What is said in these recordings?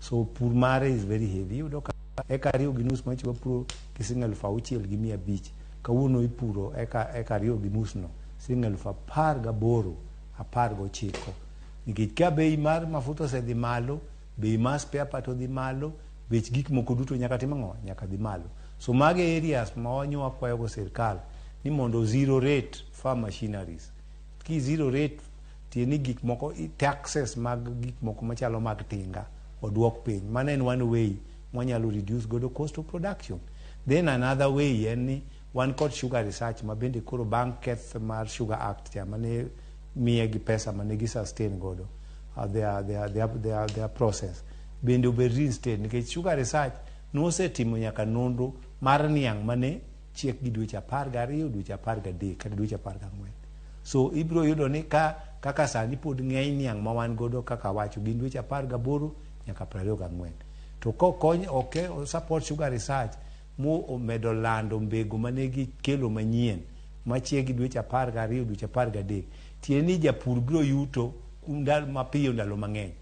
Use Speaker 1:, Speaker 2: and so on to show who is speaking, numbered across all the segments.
Speaker 1: So pur mare is very heavy. Iyudo ka eka 2.5 manyocha wapuro gi siling 6,500, kawuono ipuro eka 2.5 no siling 18,000, 19, nikech ka bei mar mafuta osedhi malo, bei mar spare part odhi malo, bech gik moko duto nyaka tim ang'o? Nyaka dhi malo. So mage areas ma wanyo wakwayogo sirkal ni mondo zero rate farm machineries. Ki zero rate, tie ni gik moko, taxes mag gik moko machalo mag tinga oduok piny. Mano en one way mwanyalo reduce godo cost of production. Then another way en ni wan kod sugar research, ma bende koro bang' keth mar Sugar Act cha mane miye gi pesa mane gi sustain godo their process, bende obed reinstate, nikech sugar research nosetimo nyaka nonro mar niang' mane chiek gi dweche 12, dweche 13 kata dweche 14. So ibiro yudo ni ka kaka sani pod ng'eny niang' ma wan godo, kaka wacho, gin dweche 18 nyaka 24. To kokony ok support sugar research mo omedo lando mbegu mane gikelo manyien machiek gi dweche 12, dweche 13, tiende ni japur biro yuto ndalo mapiyo, ndalo mang'eny.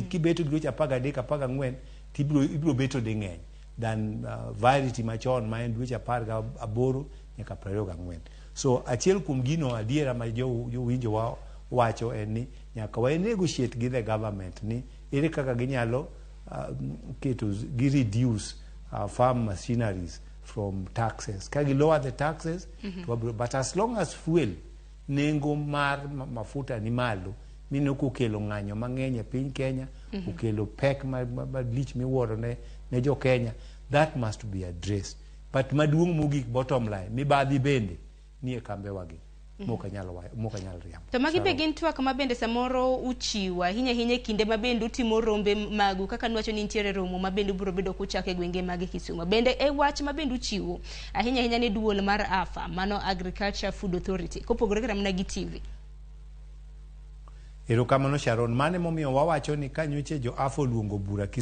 Speaker 1: Kibeto gi dweche 13, 14, tibiro ibiro beto di ng'eny than variety machon ma en dweche 18 nyaka 24. So achiel kuom gino adiera ma jowinjo wa wacho en ni nyaka wa negotiate gi the government ni ere kaka ginyalo keto gi reduce farm machineries from taxes. Ka gi lower the taxes, to wabiro, but as long as fuel, nengo mar mafuta ni malo, mineno kokelo ng'anyo mang'eny e piny Kenya, okelo pek malich miwuoro ne jo Kenya, that must be addressed. But maduong' mogik, bottom line, mibadhi bende nie kambewagi mok anyal riambo.
Speaker 2: To magi be
Speaker 1: Sharon.
Speaker 2: Gin twak ma bende samoro uchiwo ahinya ahinya e kinde ma bende utimo rombe magu, kaka nwacho ni nitiere romo ma bende ubiro bedo kuchako e gwenge mag Kisumu. Bende e wach ma bende uchiwo ahinya ahinya ne duol mar AFA, mano Agriculture Food Authority, kopogore kata mana gi TV?
Speaker 1: Erokamano, Sharon. Mano emomiyo wawacho ni ka nyocha jo AFA oluongo bura Kisumu.